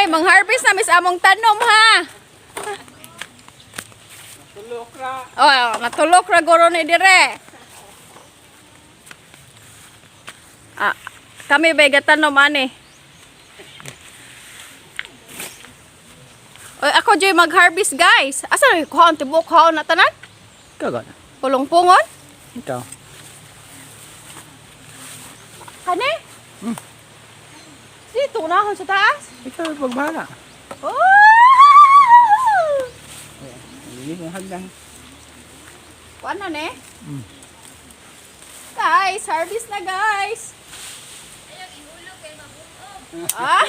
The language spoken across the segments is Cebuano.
Mang-harvest na mis among tanom ha. Tulok ra. Oh, natulok ra guro ni dire. Ah, kami bay gatanom ani. Oy, ako joy mag-harvest, guys. Asa na kuhaon tibok kuhaon na tanan? Ikaw gana. Pulong-pungon? Ikaw. Kani? Dito na ako sa taas. Ikaw pagbahala. Oh! Hindi mo hagdan. Kuan na ne? Guys, harvest na, guys. Ah!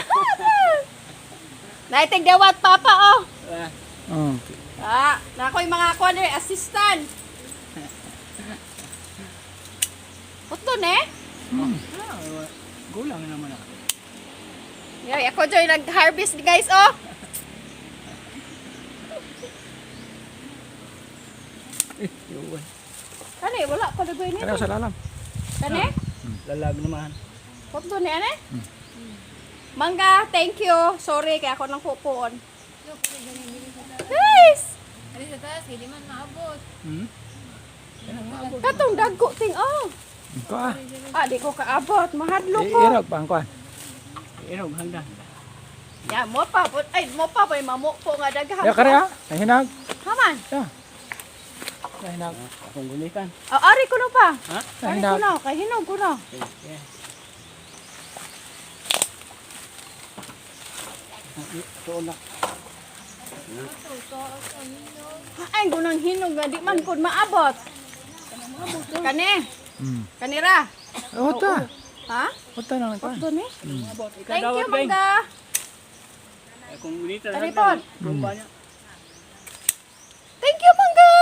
Naitig dawat papa oh. Mm. Ah, na ako'y mga kuan eh, assistant. Puto ne? Ah, gulang naman ako. Yay, ako joy nag-harvest guys oh. Eh, yuwan. Kani wala pa lagoy ni. Kaya sa lalam. Kani? Lalag naman. Puto ni ane? Mangga, thank you. Sorry kay ako nang pupuon. Guys, Ali sa taas, hindi man maabot. Hmm? Katong dagko ting oh. Ikaw ah. Ah, di ko kaabot, mahadlok ko. Irog pa ang kuan. Irog hagdan. Ya, mo pa po. Ay, mo pa po mamo po nga daghan. Ya kare ah. Nahinag. Haman. Ya. Nahinag. Akong gulikan. Oh, ari ko no pa. Ha? Ari ko no, kay hinog ko no. Ito na. Ay, gunang hinog nga di man pud maabot. Kani, kanira. Ota. Ha? Ota na ang kuan. Ito ni. Thank you, mangga. Akong gulitan. Kani pod. Thank you, mangga.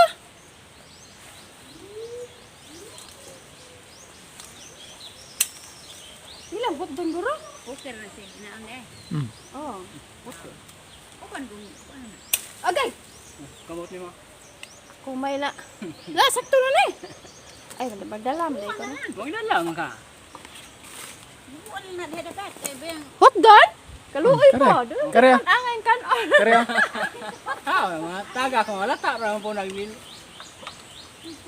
Ilang bot doon guro? Poster na siya, inaon eh. Oh. Upan kung ano na. Agay. Kamot nimo. Kumay na. La, sakto na ni. Ay, magdala mo ko na. Wag na lang ka. Buwan na diha dapat. Eh, bayang Hot done? Kaluoy Kare. po. Doon Kare. kan angay kan. Kare ah. Ah, mga taga kung wala ta ra po naglil.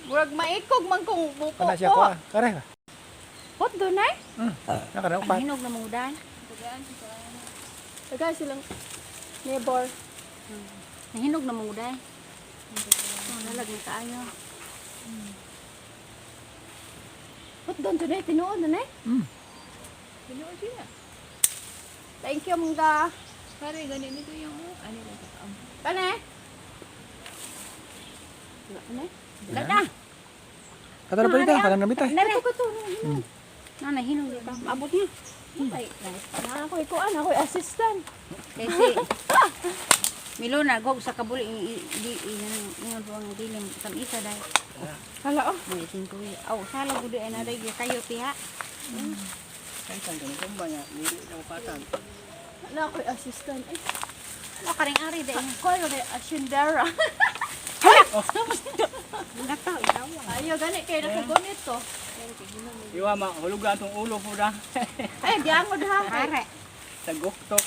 Murag maikog man kung buko Kana siya ko po. ah. Kare. Hot done ay? Nakara ang pa. hinog na mangudan. Tagay silang neighbor. Nahinog na mangudan. Oh, lalag na kaayo. Hot done today, tinuod na eh. Tinuod siya. Thank you mga. Pare, ganyan nito yung ano lang. Kane? Wala na eh. Wala na. Katara pa dito, katara na bitay. Nare. Ito ko to. Na nahinog na. Maabot niya. Ay, na ako ikuan, ako assistant. Kasi Milo na gog sa kabuli di ingon po ang dilim tam isa dai. Hala oh. May singko. Aw sala gud ay na dai kayo piha. Na ako assistant. Eh, Mo karing ari dai. ako yung asyendera. Gato ikaw. Ayo gani kay nakagunit to. Iwa ma hulugan tong ulo po da. Ay, giangod ha. Pare. Sa guktok.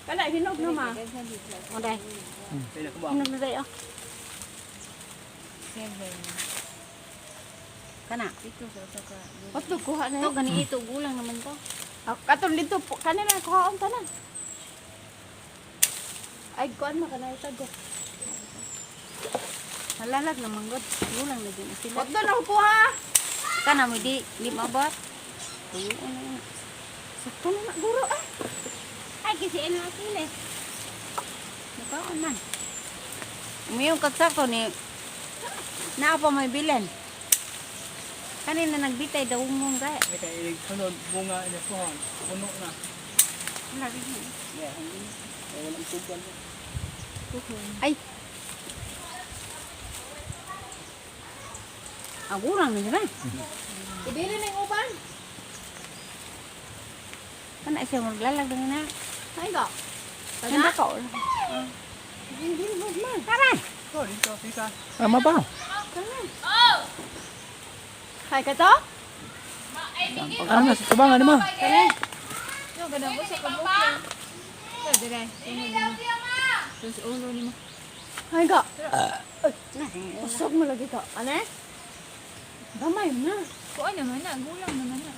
Kana hinog na ma. O dai. Pila ko ba? Hinog na dai oh. Kana. Hot dog kuha na. Ito gani ito gulang naman to. Ah, katong dito po kanina kuhaon tanan. Ay, kuan ma kanay tago. Nalalag naman god. Gulang na din sila. Hot dog na ko ha. Kana mo di di maabot. Tuyo na yun. Sakto na na guro ah. Ay kasi ano sila. Nakaon man. Umiyong katsako ni naa pa may bilan. Kanina nagbitay daw mong gaya. Ay kay ilig sunod bunga ini pohon. Puno na. Wala rin yun. Yeah. Ay walang tugan. Ay. Agurang na sila. Ibili na yung uban. Kana siya maglalag na na. Ay ga. Kana ka. Hinog man. Tara. Ko dito sisa. Ah, mabaw. Hay ka to? Ano na sa tubangan mo? Kani. Kanang usa ka buok. Dire. Sus ulo nimo. Ay ga. Usog mo lagi ka. Ane? Gamay na. Kuan naman na, gulang naman na.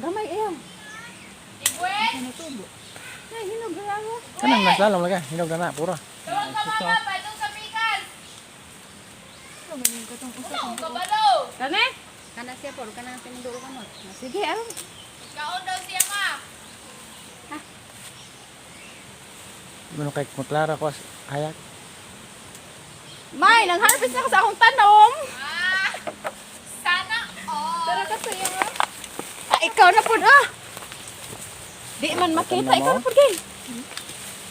Gamay iyo. Ano tubo? Ay, hinog na ako. Kanang naslalom lagi, hinog na na, pura. Ano ganin ka tong usa ka buok? Kane? Kana siya por kana tinudo ka mo. Sige, ah. Ano kay Klara ko hayak. May, nang-harvest na ako sa akong tanom. Tara ka sa iyo. Ah, ikaw na po ah. Di man makita, ikaw na po gay.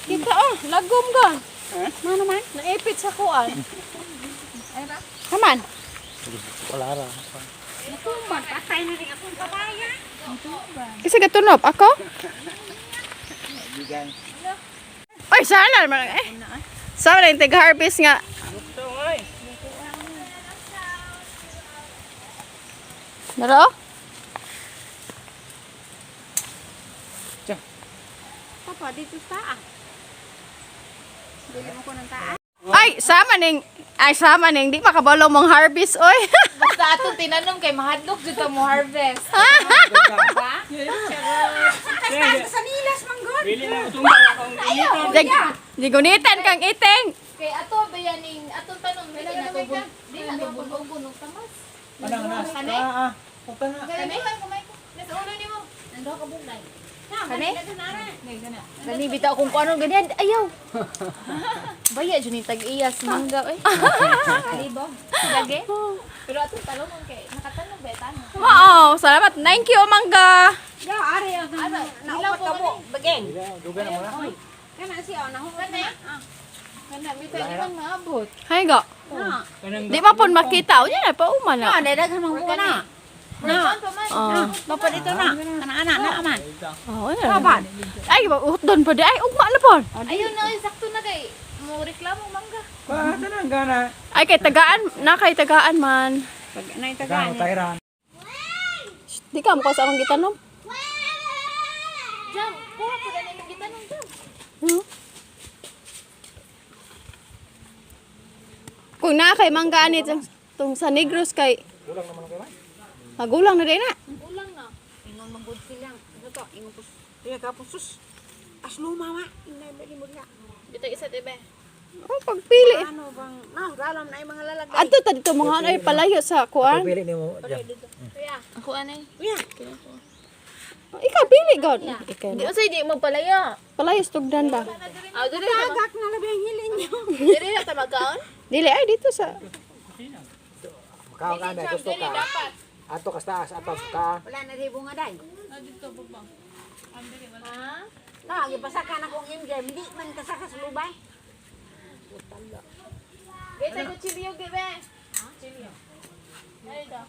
Kita oh, lagom ka. Mano man? Naipit sa kuan. Kaman. Klara. Natumban patay na rin akong papaya. Kasi gatunob ako? Ay, sana naman eh. Sana yung tig-harvest nga. Naro? Papa dito sa ah. Dili mo ko ng taa. Ay, sama ning ay sama ning di makabalo mong harvest oy. Basta atong tinanom kay mahadlok jud ta mo harvest. Sa nilas manggod. Bili na tumba akong initan. Di gunitan kang iting. Kay ato ba yaning atong tanom dili na to di na to bulbog og tamas. Kanang nas. Ah, ah. Punta na. Kani? Nasa ulo nimo. Nando ka bugnay. Kani? Gani bitaw kung kuano ganyan ayaw. Baya jud ni tag-iyas mangga oy. Libo. Lagi. Pero atong talong kay nakatanom ba tanom. Wow, salamat. Thank you, mangga. Ya ari ang naupat ka mo bageng. Duga na mo na. Kana siya oh nahuot na. Ah. Kana bitaw di man maabot. Hay ga. Na. Kanang Di ma pud makita. Unya na pa uma Na, na. dai daghan man ko na. Na. Pa man. Ah. Papa dito na. Kana ana na man. Oh, ano. Ay, utdon pa di. Ay, ugma na pud. Ayun na oy, sakto na kay mo reklamo mangga. Pa, tanang gana. Ay, kay tagaan, na kay tagaan man. Pag nay Tagaan, tagaan. tagiran. Di ka mo sa akong gitanom. Jam, kuha po na nimo gitanom jam. Kung na kay mangga ani tong sa Negros kay Gulang naman kay man. magulang na din na. Ulang na. Ingon manggod silang. Ano to? Ingon pus. Iya ka pusus. Aslo mama. Inay bali mo diha. Bitaw isa dibe. Oh, pagpili. Ano bang na ralam na ay mga lalagay. Adto ta dito mga ano ay palayo sa kuan. Pili nimo diyan. Ako anay. Uya. Ikaw pili god. Ikaw. Di unsay di magpalaya. Palayo sa tugdan ba? Ah, dili na Tagak na labi ang hilin niyo. dili na ta magkaon. Dili ay dito sa Makaon ka na gusto ka. Ato ka sa taas, ato ka. Wala na rin bunga day. Ha? Na, gipasakan akong MJ, hindi man kasaka sa lubay. Gay sa kutsilyo gibe. Chilyo. Ay da.